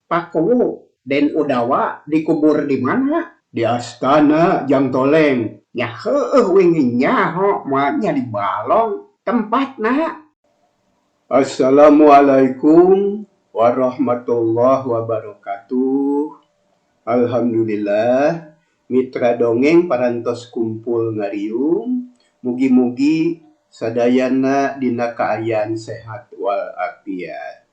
Pak Kuwu, Den Udawa dikubur di mana? Di astana Jang Toleng. Nya heueuh uing ge nyaho moal nya di balong tempatna. Assalamualaikum warahmatullah wabarakatuh. Alhamdulillah mitra dongeng parantos kumpul ngariung mugi-mugi sadayana dina kaayaan sehat wal afiat.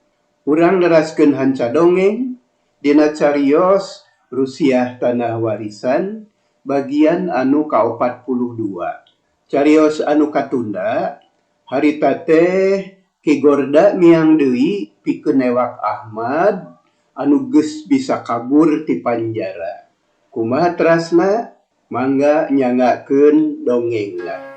Urang neraskeun hanca dongeng dina carios Rusiah Tanah Warisan bagian anu kaopat puluh dua. Carios anu katunda harita teh Ki Gorda miang deui pikeun newak Ahmad anu geus bisa kabur ti panjara. Kumaha terasna? Mangga nyanggakeun dongengna.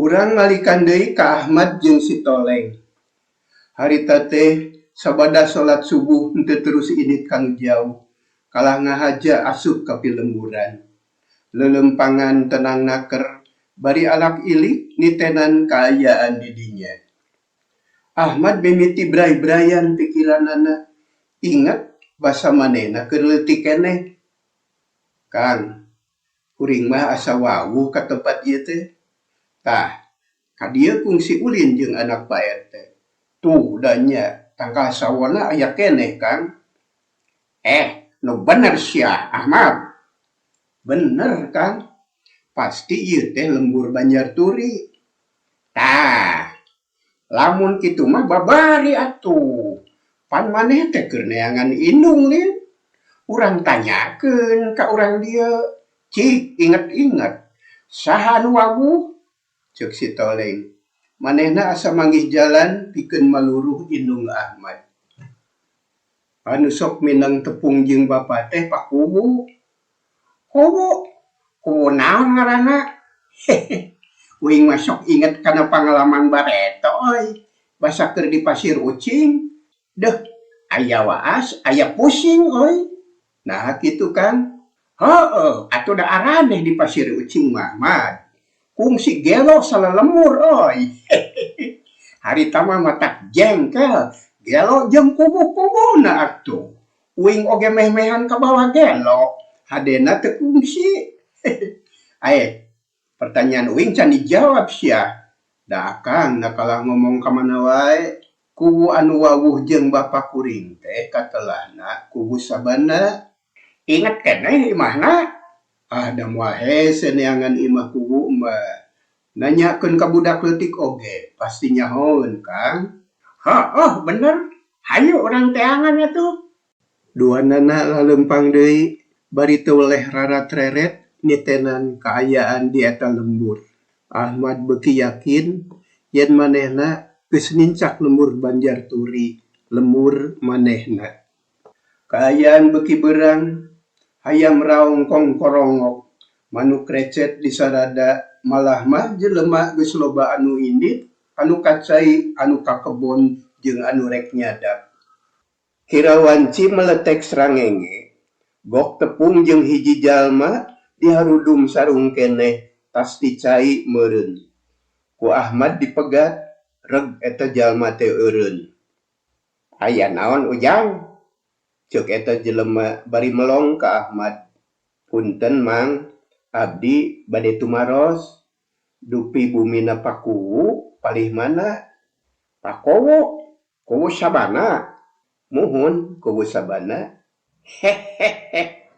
Urang ngalikan deui ka Ahmad jeung si Toleng. Harita teh sabada salat subuh henteu terus indit ka nu jauh, kalah ngahaja asup ka pilemburan. Lelempangan tenang naker bari alak ilik nitenan kaayaan di dinya. Ahmad mimiti bray-brayan pikiranana, inget basa manehna keur leutik keneh. Kang, kuring mah asa wawuh ka tempat ieu teh. Tah, ka dieu kungsi ulin jeung anak Pak RT. Tuh da nya, tangkal sawona aya keneh Kang. Eh, nu bener sia Ahmad. Bener Kang, pasti ieu teh lembur Banjar Turi. Tah, lamun kitu mah babari atuh. Pan maneh teh keur neangan indung lin. Urang tanyakeun ka urang dieu. Cik inget-inget, saha anu wawuh? Ceuk si Toleng. Manehna asa manggih jalan pikeun maluruh indung Ahmad. Anu sok mineng tepung jeung bapa teh Pak Kuwu. Kuwu? Kuwu naon ngaranna? Hehe. Uing mah sok inget kana pangalaman bareto euy. Basa keur di Pasir Ucing. Deuh, aya waas, aya pusing euy. Naha kitu Kang? Heueuh, atuh da araneh di Pasir Ucing mah, Mad. Kungsi gelo salelemur euy. Hehehe. Harita mah matak jengkel, gelo jeung kubu-kubuna atuh. Uing oge meh-mehan kabawa gelo, hadena teu kungsi. Hehe. Aeh, pertanyaan uing can dijawab sia. Da akang da kalah ngomong ka mana wae. Kubu anu wawuh jeung bapa kuring teh katelahna kubu Sabana. Inget keneh imahna? Ah da moal hese neangan imah kubu mah. Nanyakeun ka budak leutik oge pasti nyahoeun Kang. Hooh bener, hayu urang teangan atuh. Duanana laleumpang deui bari teu weleh rarat-reret nitenan kaayaan di eta lembur. Ahmad beuki yakin yen manehna geus nincak lembur Banjar Turi, lembur manehna. Kaayaan beuki beurang, hayam raong kongkorongok, manuk recet di sarada, malah mah jelema geus loba anu indit, anu ka cai, anu ka kebon jeung anu rek nyadap. Kira wanci meletek srangenge, gok tepung jeung hiji jalma diharudum sarung keneh tas ti cai meureun. Ku Ahmad dipegat, reg eta jalma teh eureun. Aya naon Ujang? Ceuk eta jelema bari melong ka Ahmad. Punten Mang, abdi bade tumaros. Dupi bumina Pakuwu palih mana? Pakowo, kuwu Sabana. Muhun, kuwu Sabana. Hehehe.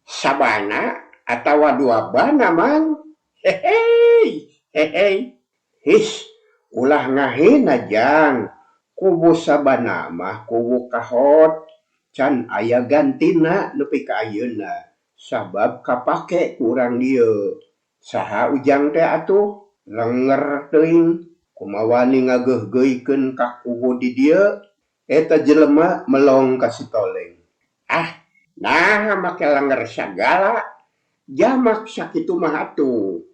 Sabana atawa Duabana Mang? Hehei, hehei. His, ulah ngahina Jang. Kuwu Sabana mah kuwu kahot. Can aya gantina nepi ka ayeuna sabab kapake ku urang dieu. Saha Ujang teh atuh? Lenger teuing. Kumaha wani ngageugeuikeun ka kuwu di dieu? Eta jelema melong ka si Toleng. Ah, naha make lenger sagala? Jamak sakitu mah atuh.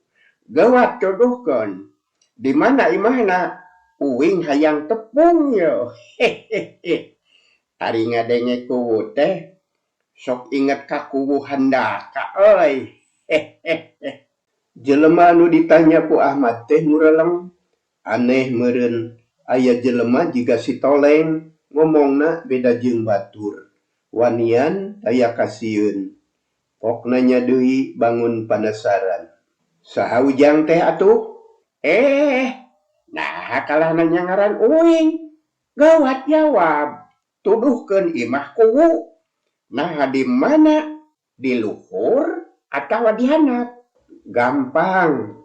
Geuwat tuduhkeun. Di mana imahna? Uing hayang tepung yeuh. Hehehe. Ari ngadenge kuwu teh sok inget ka kuwu Handaka euy. Hehehe. Jelema anu ditanya ku Ahmad teh mureleng. Aneh meureun aya jelema jiga si Toleng ngomongna beda jeung batur. Wanian taya kasieun. Pok nanya deui bangun panasaran. Saha Ujang teh atuh? Eh, naha kalah nanya ngaran uing. Gawat jawab. Tuduhkeun imah kuwu. Naha di mana? Di luhur atawa di handap? Gampang.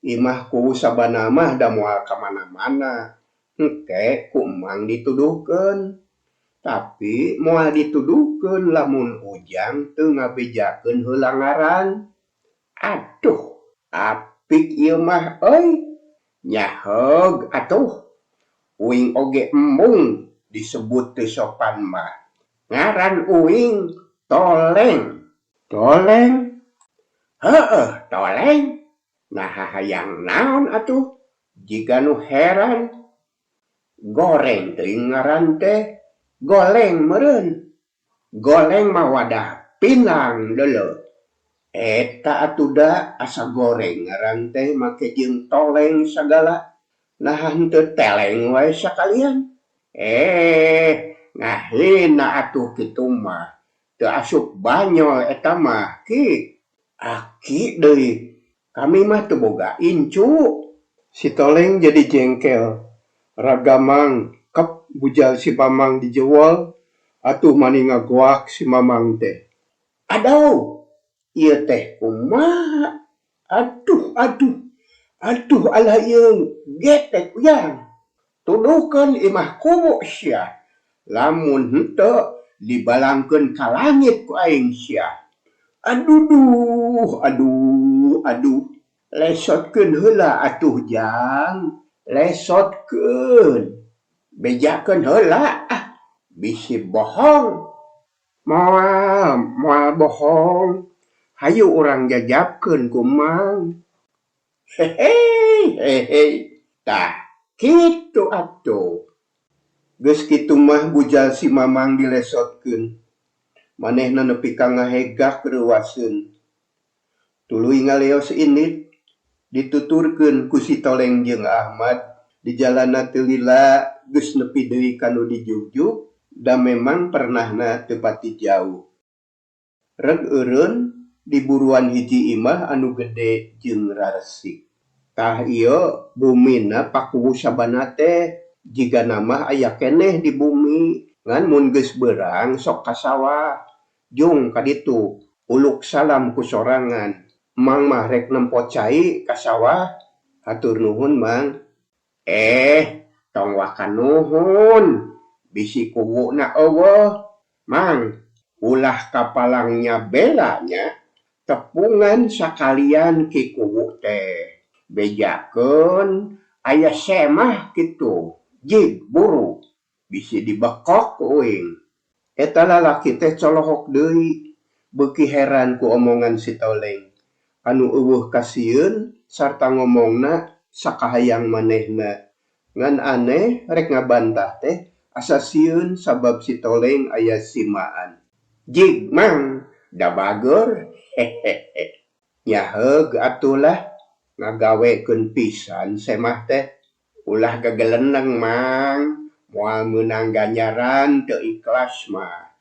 Imah kuwu sabana mah da moal ka mana-mana. Engke ku Emang dituduhkeun. Tapi moal dituduhkeun lamun Ujang teu ngabejakeun heula ngaran. Aduh, apik ieu mah euy. Nyaheug atuh. Uing oge embung disebut teu sopan mah. Ngaran uing Toleng. Toleng? Heueuh, Toleng. Naha hayang naon atuh? Jiga nu heran. Goreng teuing ngaran teh. Goleng meureun. Goleng mah wadah pinang deuleu. Eta atuh da asa goreng ngaran teh make jeung toleng sagala. Naha henteu teleng wae sakalian. Eh, ngahina atuh kitu mah. Teu asup banyol eta mah, Ki. Aki deui. Kami mah teu boga incu. Si Toleng jadi jengkel. Ragamang, kep bujal si Mamang dijewol, atuh mani ngagoak si Mamang teh. Aduh, ieu teh kumaha? Aduh, aduh, aduh alah ieu getek Ujang. Tuduhkeun imah kubu sia. Lamun henteu dibalangkeun ka langit ku aing sia. Aduduh, aduh, aduh. Lesotkeun heula atuh Jang. Lesotkeun. Bejakeun heula ah. Bisi bohong. Moal, moal bohong. Hayu urang jajabkeun ku Mang. Hehei, hehei. Tah, kitu atuh. Geus kitu mah bujal si Mamang dilesotkeun. Manehna nepi ka ngahegak reuwaseun. Tuluy ngaleos indit, dituturkeun ku si Toleng jeung Ahmad, dijalanna teu lila geus nepi deui ka nu dijugjug, da memang pernahna teu pati jauh. Reg eureun di buruan hiji imah anu gede jeung raresik. Tah ieu bumina Pakuwu Sabana teh jigana mah aya keneh di bumi ngan mun geus beurang sok ka sawah. Jung ka ditu uluk salam ku sorangan. Mang mah rek nempo cai ka sawah. Hatur nuhun Mang. Eh, tong waka nuhun. Bisi kuwuna eueuh. Mang, ulah kapalang nyabela nya. Tepungan sakalian Ki Kuwu teh. Bejakeun aya semah kitu. Jig buru. Bisi dibekok ku uing. Eta lalaki teh colohok deui. Beuki heran ku omongan si Toleng. Anu eueuh kasieun sarta ngomongna sakahayang manehna. Ngan aneh rek ngabantah teh asa sieun sabab si Toleng aya simaan. Jig Mang, da bageur. Hehehe. Nyaheug atuh lah, ngagawekeun pisan semah teh. Ulah gageleneng Mang, moal meunang ganjaran teu ikhlas mah.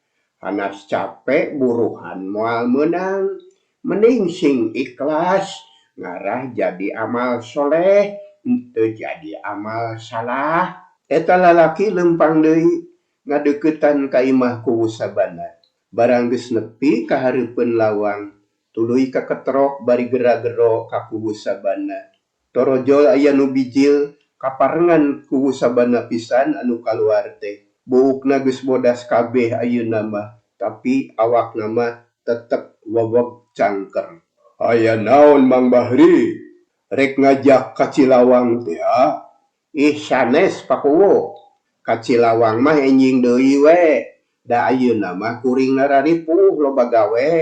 Hanas cape buruhan moal meunang. Mending sing ikhlas ngarah jadi amal soleh henteu jadi amal salah. Eta lalaki leumpang deui ngadeuketan ka imah Kuwu Sabana. Barang geus nepi ka hareupeun lawang, tuluy kaketrok bari gera-gero ka Kuwu Sabana. Torojol aya nu bijil, kaparengan Kuwu Sabana pisan anu kaluar teh. Buukna geus bodas kabeh ayeuna mah, tapi awakna mah tetep weweg cangker. Aya naon Mang Bahri? Rek ngajak ka Cilawang teh ah? Ih sanes Pak Kuwu, ka Cilawang mah enjing deui we. Da ayeuna mah kuring nararipuh loba gawe,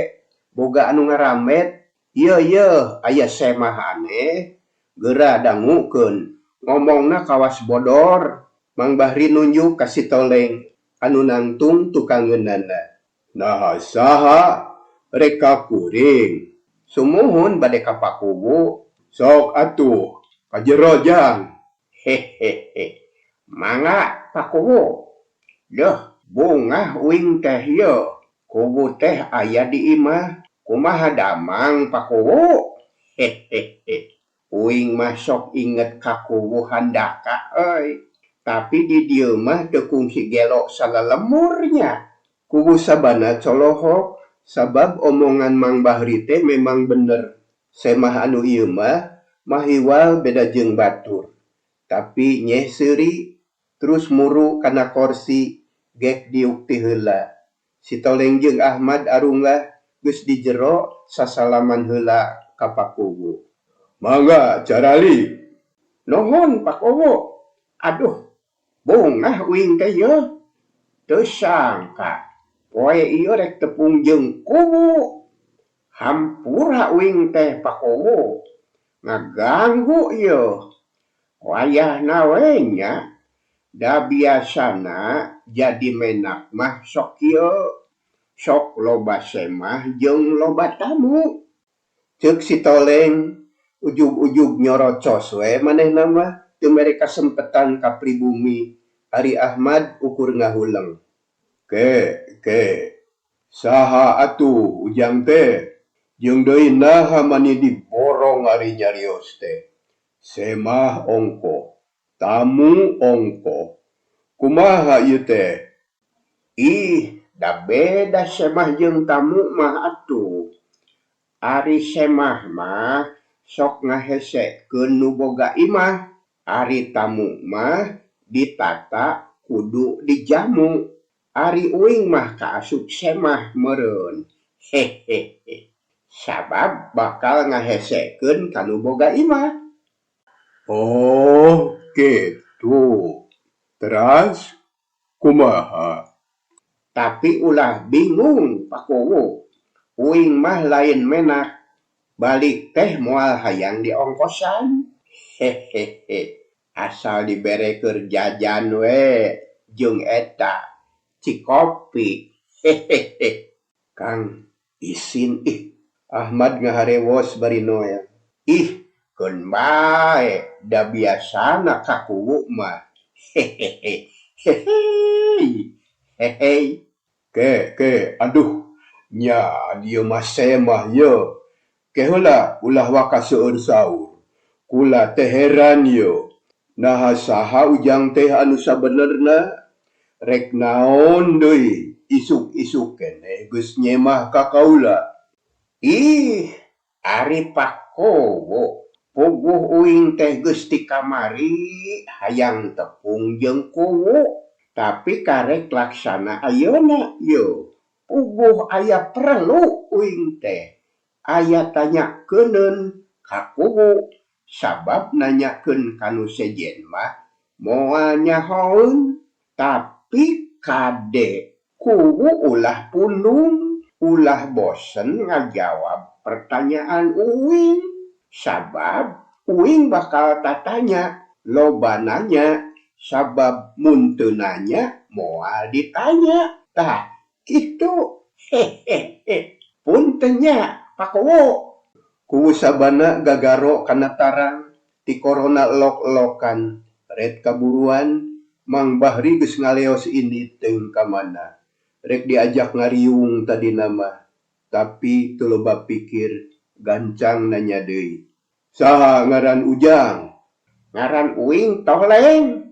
boga anu ngaramet. Yeuh yeuh aya semah aneh, geura dangukeun, ngomongna kawas bodor. Mang Bahri nunjuk ka si Toleng anu nangtung tukangeunana. Naha saha rek ka kuring? Sumuhun bade ka Pakuwu. Sok atuh, ka jero jang. Hehehe. Mangga Pakuwu. Deuh, bungah uing teh yeuh. Kuwu teh aya di imah. Kumaha damang Pakuwu? Hehehe. Uing mah sok inget ka kuwu Handaka euy. Tapi di dieu mah teu kungsi gelo salelemur nya. Kuwu Sabana colohok, sabab omongan Mang Bahri teh memang bener. Semah anu ieu mah mahiwal beda jeung batur. Tapi nyeh seuri, terus muru kana korsi gek diuk ti heula. Si Toleng jeung Ahmad arunggah geus di jero sasalaman heula ka Pak Kuwu. Mangga caralik. Nuhun Pak Kuwu. Aduh, bungah uing teh yeuh. Teu sangka poe ieu rek tepung jeung kuwu. Hampura uing teh Pak Kuwu. Ngaganggu yeuh. Wayahna we nya. Da biasana jadi menak mah sok kieu, sok loba semah jeung loba tamu. Ceuk si Toleng, ujug-ujug nyorocos we manehna mah teu mere kasempetan ka pribumi, ari Ahmad ukur ngahuleng. Ke, ke, saha atuh ujang teh? Jeung deui naha mani diborong ari nyarios teh? Semah ongkoh, tamu ongkoh. Kumaha ieu teh? Ih, da beda semah jeung tamu mah atuh. Ari semah mah sok ngahesekeun nu boga imah, ari tamu mah ditata kudu dijamu. Ari uing mah kaasup semah meureun. Hehehe. Sabab bakal ngahesekeun ka nu boga imah. Oh, kitu. Teras kumaha? Tapi ulah bingung Pak Kuwu. Uing mah lain menak. Balik teh moal hayang diongkosan. Hehehe. Asal dibere keur jajan we jeung eta cikopi. Hehehe. Kang, isin ih. Ahmad ngaharewos bari noel. Ih, keun bae da biasana ka kuwu mah. Hehehe. Hehei. Hehei. Ke, ke, aduh. Nya dieu mah semah yeuh. Ke heula ulah waka seueur saur. Kula teh heran yeuh. Naha saha ujang teh anu sabenerna? Rek naon deui isuk-isuk keneh geus nyemah ka kaula. Ih, ari Pak Kuwu, puguh uing teh geus ti kamari hayang tepung jeung kuwu, tapi karek laksana ayeuna yeuh. Puguh aya perlu uing teh, aya tanyakeuneun ka kuwu, sabab nanyakeun ka nu sejen mah moal nyahoeun. Tapi kade kuwu ulah pundung, ulah bosen ngajawab pertanyaan uing, sabab uing bakal tatanya, loba nanya, sabab mun teu nanya moal ditanya. Tah kitu. Hehehe. Punten nya Pak Kuwu. Kuwu Sabana gagaro kana tarang ti korona elok-elokan, ret kaburuan, Mang Bahri geus ngaleos indit teuing ka mana. Rek diajak ngariung tadina mah, tapi teu loba pikir, gancang nanya deui. Saha ngaran ujang? Ngaran uing Toleng.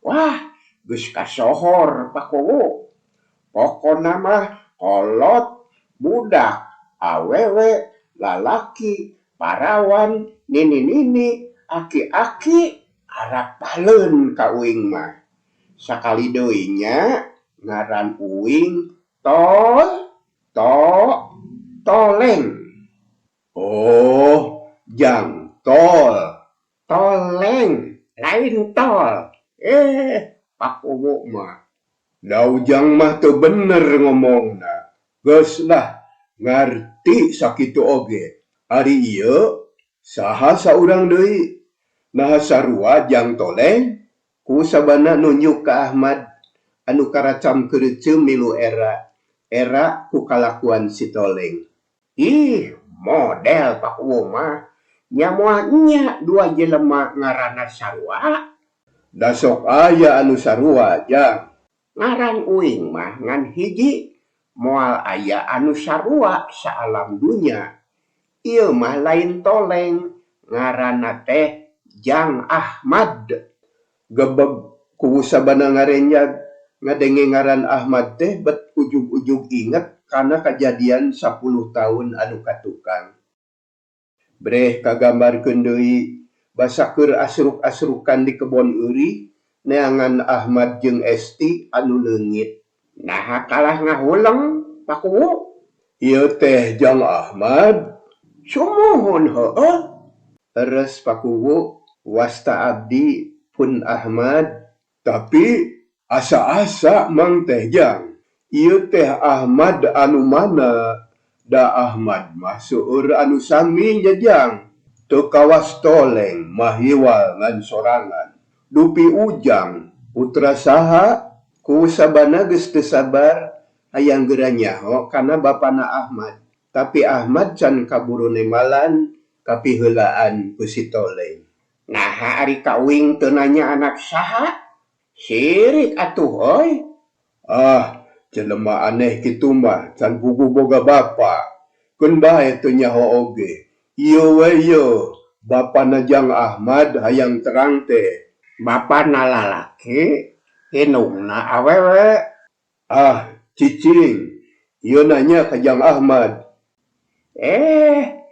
Wah, geus kasohor Pak Kuwu. Pokona mah kolot, budak, awewe, lalaki, parawan, nini-nini, aki-aki, arapaleun ka uing mah. Sakali deui nya ngaran uing Tol, To, Toleng. Oh, jang tol. Toleng, lain tol. Eh, Pak Kuwu mah. Da ujang mah teu bener ngomongna. Geus lah, ngarti sakitu oge. Ari ieu, saha saurang deui? Naha sarua jang Toleng? Ku Sabana nunjuk ka Ahmad anu karacam keureuceum milu era era ku kalakuan si Toleng. Ih, Model Pak Kuwu mah nya moal nya dua jelema ngaranna sarua. Da sok aya anu sarua, Jang. Ngaran uing mah ngan hiji, moal aya anu sarua saalam dunya. Ieu mah lain toleng, ngaranna teh Jang Ahmad. Gebeg Kuwu Sabana ngarenjag ngadenge ngaran Ahmad teh bet ujug-ujug inget kana kajadian sapuluh taun anu katukang. Breh kagambarkeun deui basa keur asruk-asrukan di kebon eurih neangan Ahmad jeung Esti anu leungit. Naha kalah ngahuleng, Pak Kuwu? Ieu teh Jang Ahmad? Sumuhun heueuh. Leres Pak Kuwu, wasta abdi pun Ahmad. Tapi asa-asa mang teh Jang, ieu teh Ahmad anu mana? Da Ahmad mah seueur anu sami nya Jang. Teu kawas toleng mahiwal ngan sorangan. Dupi Ujang, putra saha? Kuwu Sabana geus teu sabar hayang geura nyaho kana bapana Ahmad. Tapi Ahmad can kaburu nembalan kapiheulaan ku si Toleng. Naha ari ka uing teu nanya anak saha? Sirik atuh euy. Ah, jelema aneh kitu mah can puguh boga bapa. Keun bae teu nyaho oge. Ieu we yeuh, bapana Jang Ahmad hayang terang teh. Bapana lalaki, indungna awewe. Ah, cicing, ieu nanya ka Jang Ahmad. Eh,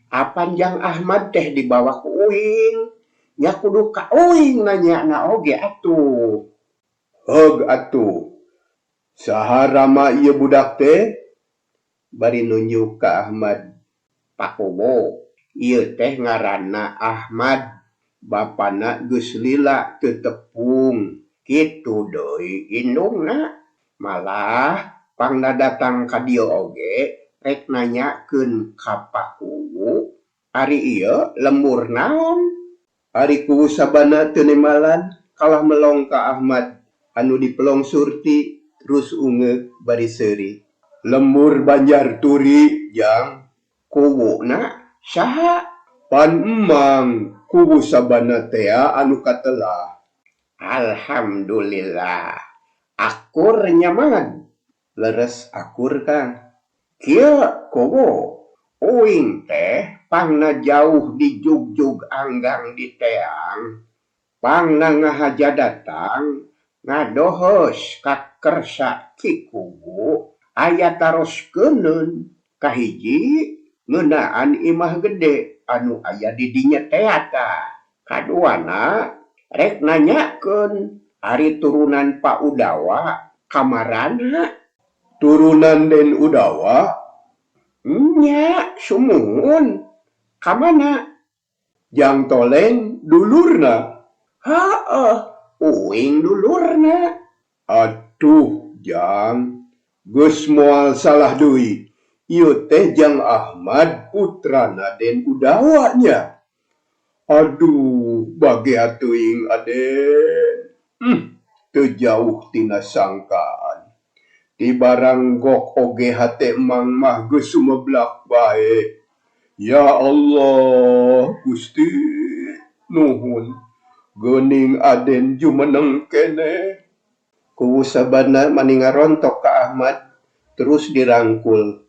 apan Jang Ahmad teh dibawa ku uing? Nya kudu ka uing nanyana oge atuh. Heug atuh. Saha rama ieu budak teh? Bari nunjuk ka Ahmad. Pak Kuwu, ieu teh ngaranna Ahmad. Bapana geus lila teu tepung, kitu deui indungna. Malah pangna datang ka dieu oge rek nanyakeun ka Pak Kuwu, ari ieu lembur naon? Ari Kuwu Sabana teu nembalan kalah melong ka Ahmad anu dipelong Surti terus ungeuk bari seuri. Lembur Banjar Turi, Jang. Kuwuna saha? Pan emang Kuwu Sabana tea anu katelah. Alhamdulillah. Akur nya Mad? Leres akur, Kang. Kieu Kuwu, uing teh pangna jauh dijugjug anggang diteang, pangna ngahaja datang ngadoheus ka kersa Ki Kuwu aya taroskeuneun. Kahiji ngeunaan imah gede anu aya di dinya tea tah. Kaduana rek nanyakeun ari turunan Pak Udawa kamarana. Turunan Den Udawa? Nya, sumuhun. Kamana? Jang Toleng dulurna? Heueuh, uing dulurna. Atuh, Jang. Geus moal salah deui. Ieu teh Jang Ahmad putrana Den Udawa nya. Aduh, bagea teuing Aden. Teu jauh tina sangkaan. Ti baranggok oge hate emang mah geus sumeblak bae. Ya Allah, Gusti, nuhun. Geuning Aden jumeneng keneh. Kuwu Sabana mani ngarontok ka Ahmad terus dirangkul.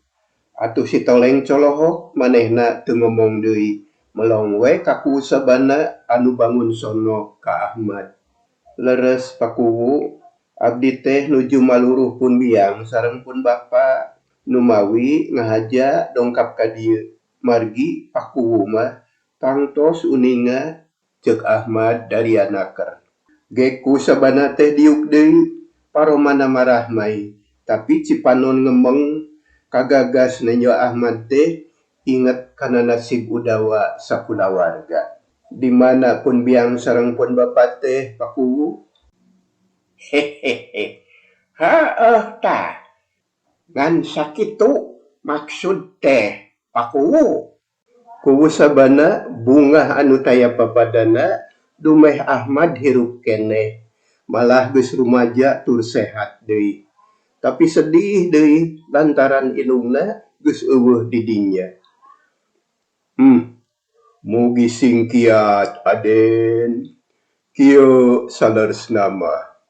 Atuh si Toleng colohok manehna teu ngomong deui, melong we ka Kuwu Sabana anu bangun sono ka Ahmad. Leres Pak Kuwu, abdi teh nuju maluruh pun biang sareng pun bapa, numawi ngahaja dongkap ka dieu. Margi Pak Kuwu mah tangtos uninga ceuk Ahmad daria naker. Gek Kuwu Sabana teh diuk deui, paromana marahmai, tapi cipanon ngemeng kagagas nenjo Ahmad teh inget kana nasib Udawa sakulawarga. Di mana pun biang sareng pun bapa teh Pak Kuwu? Hehehe. Heueuh tah. Ngan sakitu maksud teh Pak Kuwu. Kuwu Sabana bungah anu taya papadana dumeh Ahmad hirup keneh. Malah geus rumaja tur sehat deui. Tapi sedih deui lantaran indungna geus euweuh di dinya. Hmm, mugi sing kiat Aden. Kieu saleresna mah,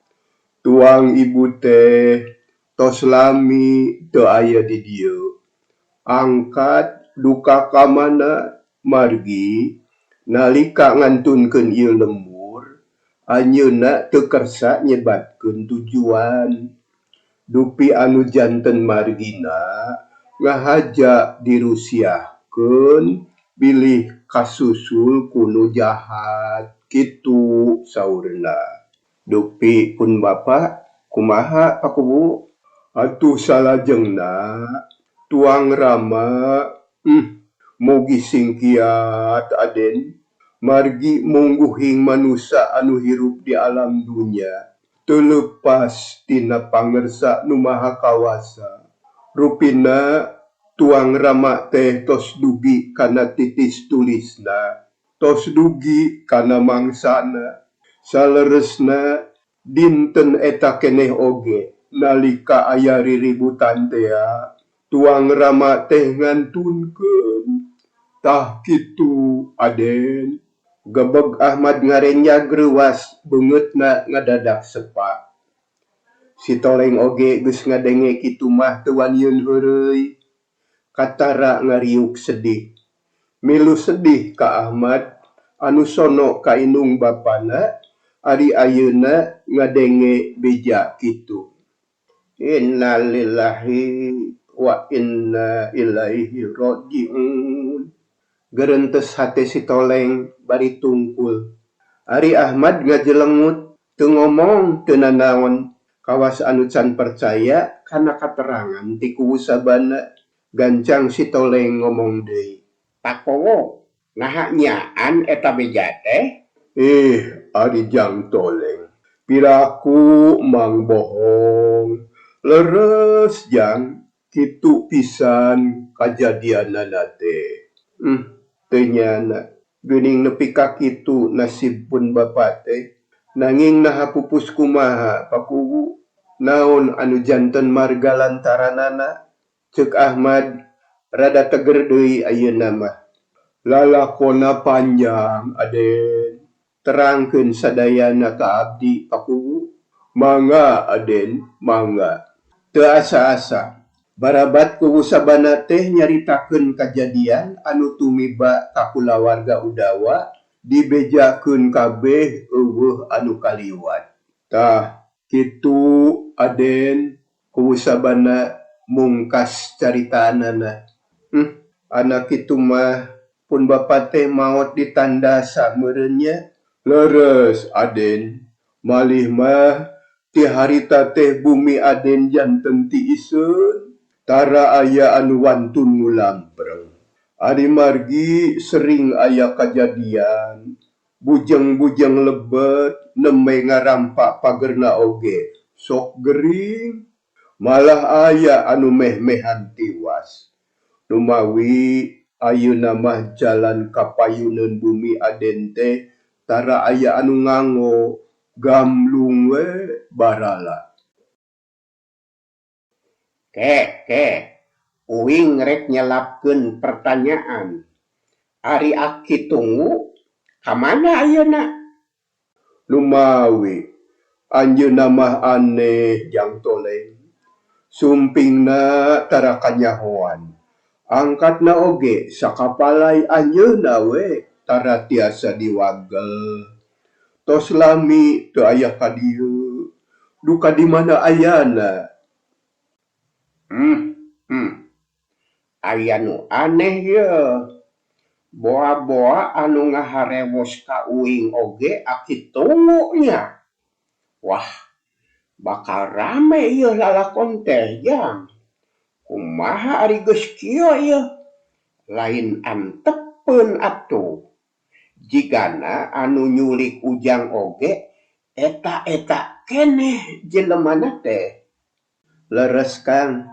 tuang ibu teh tos lami teu aya di dieu. Angkat duka ka mana margi nalika ngantunkeun ieu lembur anjeunna teu kersa nyebatkeun tujuan. Dupi anu janten margina ngahaja dirusiahkeun bilih kasusul ku nu jahat kitu saurna. Dupi pun bapa kumaha Pak Kuwu? Atuh salajengna tuang rama mugi sing kiat Aden margi mungguhing manusa anu hirup di alam dunya teu leupas tina pangersa Nu Maha Kawasa. Rupina tuang rama teh tos dugi kana titis tulisna, tos dugi kana mangsana. Saleresna dinten eta keneh oge nalika aya riributan tea tuang rama teh ngantunkeun. Tah kitu Aden. Gebeg Ahmad ngarenjag reuwas beungeutna ngadadak sepa. Si Toleng oge geus ngadenge kitu mah teu wanieun heureuy. Katara ngariuk sedih. Milu sedih ka Ahmad anu sono ka indung bapana ari ayeuna ngadenge beja kitu. Innalillahi wa inna ilaihi rajiun. Gerentes hate si Toleng bari tungkul. Ari Ahmad ngajelengut teu ngomong teu nanaon kawas anu can percaya kana katerangan ti Kuwu Sabana. Gancang si Toleng ngomong deui. Pakowo, naha nyaan eta beja teh? Ih, ari Jang Toleng. Piraku mang bohong. Leres Jang, kitu pisan kajadianana teh. Teu nyana. Geuning nepi ka kitu nasib pun bapa teh. Nanging naha pupus kumaha Pak Kuwu? Naon anu janten marga lantaranana? Ceuk Ahmad rada teger deui ayeuna mah. Lalakonna panjang Aden. Terangkeun sadayana ka abdi Pak Kuwu. Mangga Aden, mangga. Teu asa-asa. Barabat Kuwu Sabana teh nyaritakeun kajadian anu tumiba ka kulawarga Udawa dibejakeun kabeh eueuh anu kaliwat. Tah kitu Aden, Kuwu Sabana mungkas caritaanana. Anak kitu mah pun bapa teh maot ditandasa meureun nya. Leres Aden, malih mah ti harita teh bumi Aden janten tiiseun. Tara aya anu wantun ngulampreng. Ari margi sering aya kajadian. Bujeng-bujeng lebet nembe ngarampak pagerna oge sok gering. Malah aya anu meh-mehan tiwas. Numawi ayeuna mah jalan ka payuneun bumi Aden teh tara aya anu nganggo gamlung we barala. Ke, ke, uing rek nyelapkeun pertanyaan. Ari Aki Tungu ka mana ayeuna? Lumawi anjeunna mah aneh Jang Toleng. Sumpingna tara kanyahoan. Angkatna oge sakapalai anjeunna we tara tiasa diwagel. Tos lami teu aya ka dieu. Duka di mana ayana? Aya nu aneh yeuh. Boa-boa anu ngaharewos ka uing oge Aki Tungu nya. Wah, bakal rame yeuh lalakon teh Jang. Kumaha ari geus kieu yeuh? Lain antepeun atuh. Jigana anu nyulik Ujang oge eta-eta keneh jelemana teh. Leres Kang,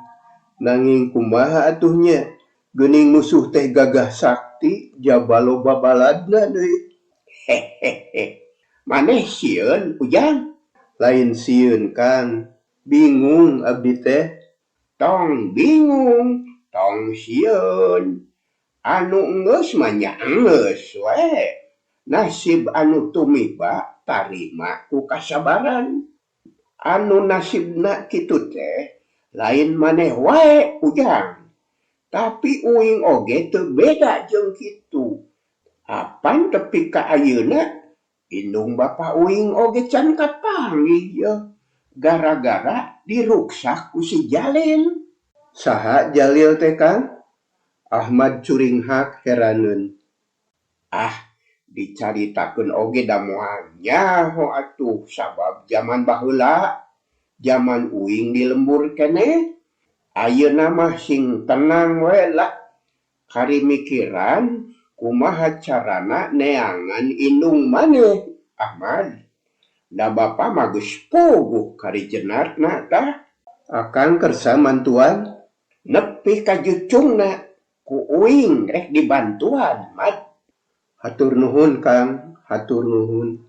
nanging kumaha atuh nya? Geuning musuh teh gagah sakti jaba loba baladna deui. Hehehe. Maneh sieun Ujang? Lain sieun Kang, bingung abdi teh. Tong bingung, tong sieun. Anu enggeus mah nya enggeus we. Nasib anu tumiba tarima ku kasabaran. Anu nasibna kitu teh lain maneh wae Ujang, tapi uing oge teu beda jeung kitu. Apan tepi ka ayeuna indung bapa uing oge can kapanggih yeuh gara-gara diruksak ku si Jalil. Saha Jalil teh Kang? Ahmad curinghak heraneun. Ah, dicaritakeun oge da moal nyaho atuh sabab jaman baheula, jaman uing di lembur keneh. Ayeuna mah sing tenang we lah, kari mikiran kumaha carana neangan indung maneh, Ahmad. Da bapa mah geus puguh kari jenatna tah. Akang kersa mantuan? Nepi ka jucungna ku uing rek dibantuan, Mad. Hatur nuhun Kang, hatur nuhun.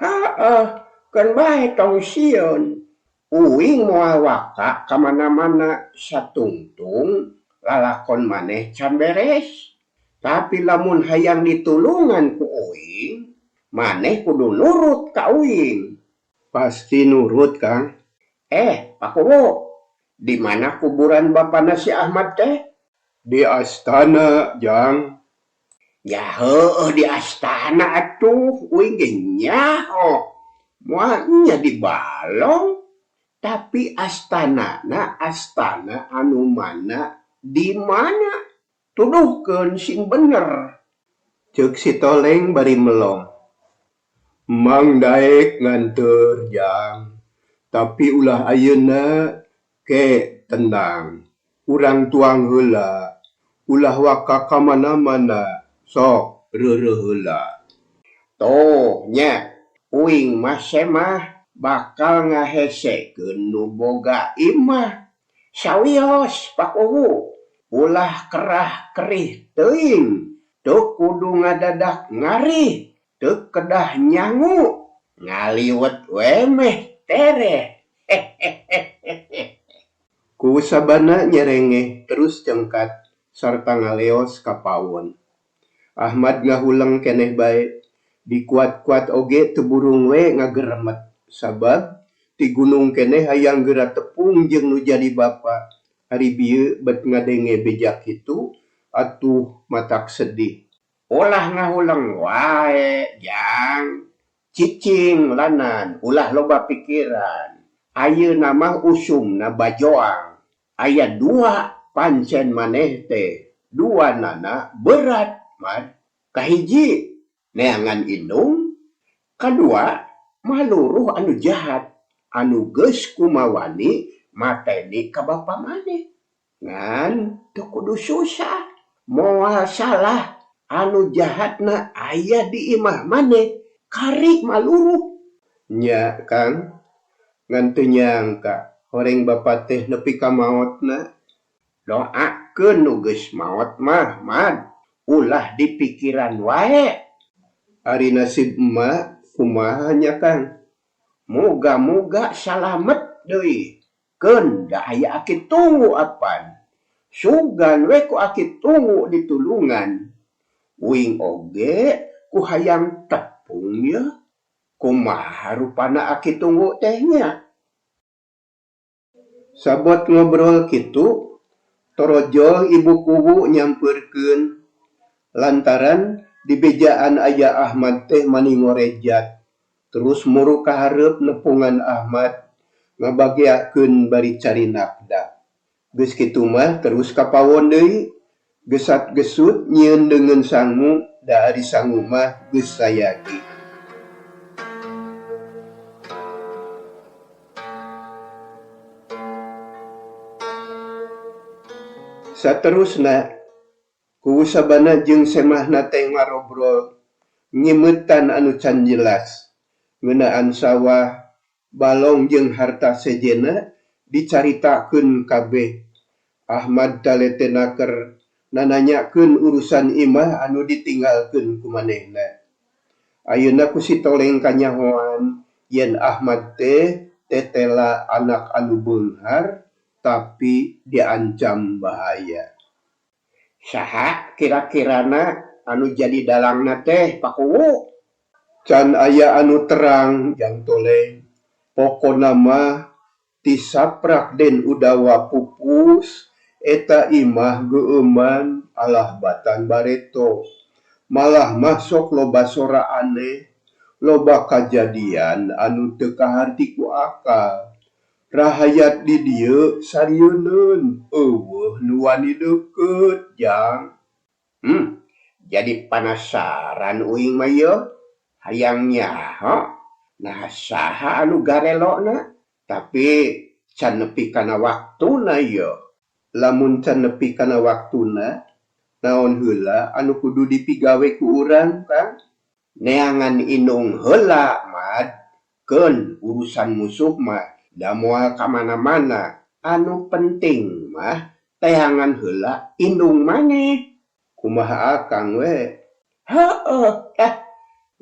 Haeh, keun bae tong sieun. Uing moal waka ka mana-mana satungtung lalakon maneh can beres. Tapi lamun hayang ditulungan ku uing, maneh kudu nurut ka uing. Pasti nurut Kang. Eh, Pak Kuwu, di mana kuburan bapana si Ahmad teh? Di astana, Jang. Nya heueuh di astana atuh, uing ge nyaho. Moal nya di balong. Tapi astanana astana anu mana di mana? Tuduhkeun sing bener. Ceuk si Toleng bari melong. Mang daek nganteur, Jang. Tapi ulah ayeuna, ke tenang. Urang tuang heula. Ulah waka ka mana-mana, sok reureuh heula. Tuh nya, uing mah semah bakal ngahesekeun nu boga imah. Sawios Pak Kuwu, ulah kerah kerih teuing, teu kudu ngadadak ngarih, teu kedah nyangu, ngaliwet we meh tereh. Hehehehe. Ku Sabana nyerengeh terus cengkat sarta ngaleos ka pawon. Ahmad ngahuleng keneh bae, dikuat-kuat oge teu burung we ngageremet sabab ti gunung keneh hayang geura tepung jeung nu jadi bapa. Ari bieu bet ngadenge beja kitu atuh matak sedih. Ulah ngahuleng wae, Jang. Cicing lanan, ulah loba pikiran. Ayeuna mah usumna bajoang. Aya dua pancen maneh teh, duanana berat, Mad. Kahiji, neangan indung. Kadua, maluruh anu jahat anu geus kumawani mateni ka bapa maneh. Ngan teu kudu susah, moal salah anu jahatna aya di imah maneh, kari maluruh. Nya, Kang. Ngan teu nyangka horeng bapa teh nepi ka maotna. Doakeun nu geus maot mah, Mad. Ulah dipikiran wae. Ari nasib emak kumaha nya, Kang? Muga-muga salamet deui. Keun da aya aki tunggu apan. Sugan we ku aki tunggu ditulungan. Uing oge ku hayang tepung yeuh. Kumaha rupana aki tunggu teh nya? Sabot ngobrol kitu, torojol Ibu Kuwu nyampeurkeun. Lantaran dibejaan aya Ahmad teh mani ngorejat. Terus muru ka hareup nepungan Ahmad ngabageakeun bari carinakda. Geus kitu mah terus ka pawon deui. Gesat-gesut nyieun deungeun sangu da ari sangu mah geus sayagi. Saterusna, Kuwu Sabana jeung semahna teh ngarobrol ngimeutan anu can jelas ngeunaan sawah, balong jeung harta sejenna dicaritakeun kabeh. Ahmad taletenaker nananyakeun urusan imah anu ditinggalkeun ku manehna. Ayeuna ku si Toleng kanyahoan yen Ahmad teh tetela anak anu beunghar tapi diancam bahaya. Saha kira-kirana anu jadi dalangna teh Pak Kuwu? Can aya anu terang Jang Toleng. Pokona mah ti saprak Den Udawa pupus eta imah geueuman alah batan bareto. Malah mah sok loba sora aneh, loba kajadian anu teu kaharti ku akal. Rahayat di dieu sarieuneun euweuh nu wani deukeut Jang. Jadi panasaran uing mah yeuh. Hayang nyaho nah saha anu garelona tapi can nepi kana waktuna yeuh. Lamun can nepi kana waktuna naon heula anu kudu dipigawe ku urang Kang? Neangan indung heula Mad, keun urusan musuh mah da moal ka mana-mana. Anu penting mah teangan heula indung maneh. Kumaha akang we? Heueuh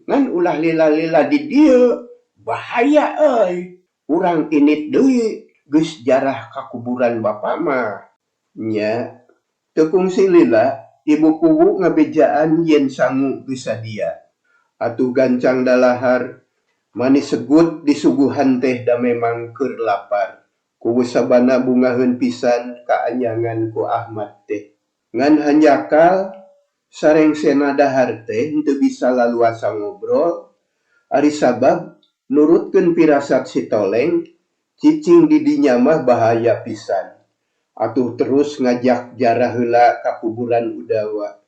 ngan ulah lila-lila di dieu, bahaya euy. Urang indit deui geus jarah ka kuburan bapa mah. Nya, teu kungsi lila Ibu Kuwu ngabejaan yen sangu geus sadia. Atuh gancang dalahar, manis segut disuguhan teh da memang keur lapar. Kuwu sabana bungaheun pisan kaanyangan ku Ahmad teh. Ngan hanjakal sarengsena dahar teh henteu bisa laluasa ngobrol, ari sabab nurutkeun pirasat si Toleng, cicing di dinya mah bahaya pisan. Atuh terus ngajak jarah heula ka kuburan Udawa.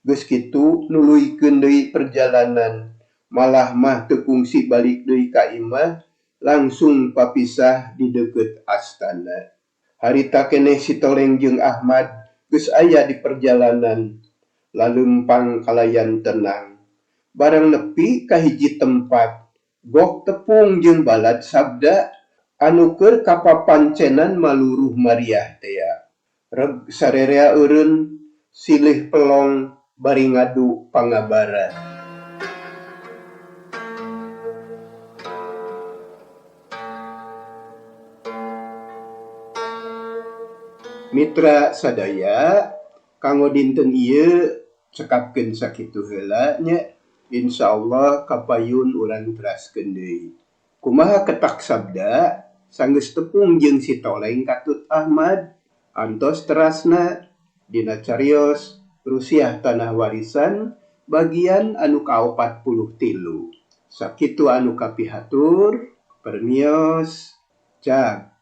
Geus kitu nuluykeun deui perjalanan, malah mah teu kungsi balik deui ka imah, langsung papisah di deukeut astana. Harita keneh si Toleng jeung Ahmad geus aya di perjalanan, laleumpang kalayan tenang. Barang nepi ka hiji tempat, gok tepung jeung balad sabda anu keur kapapancenan maluruh mariah tea. Reg sarerea eureun, silih pelong bari ngadu pangabaran. Mitra sadaya, kanggo dinten ieu cekapkeun sakitu heula nya. Insyaallah kapayun urang teraskeun deui. Kumaha ketak sabda sanggeus tepung jeung si Toleng katut Ahmad, antos terasna dina carios Rusiah Tanah Warisan bagian anu ka-43. Sakitu anu kapihatur, permios, cag.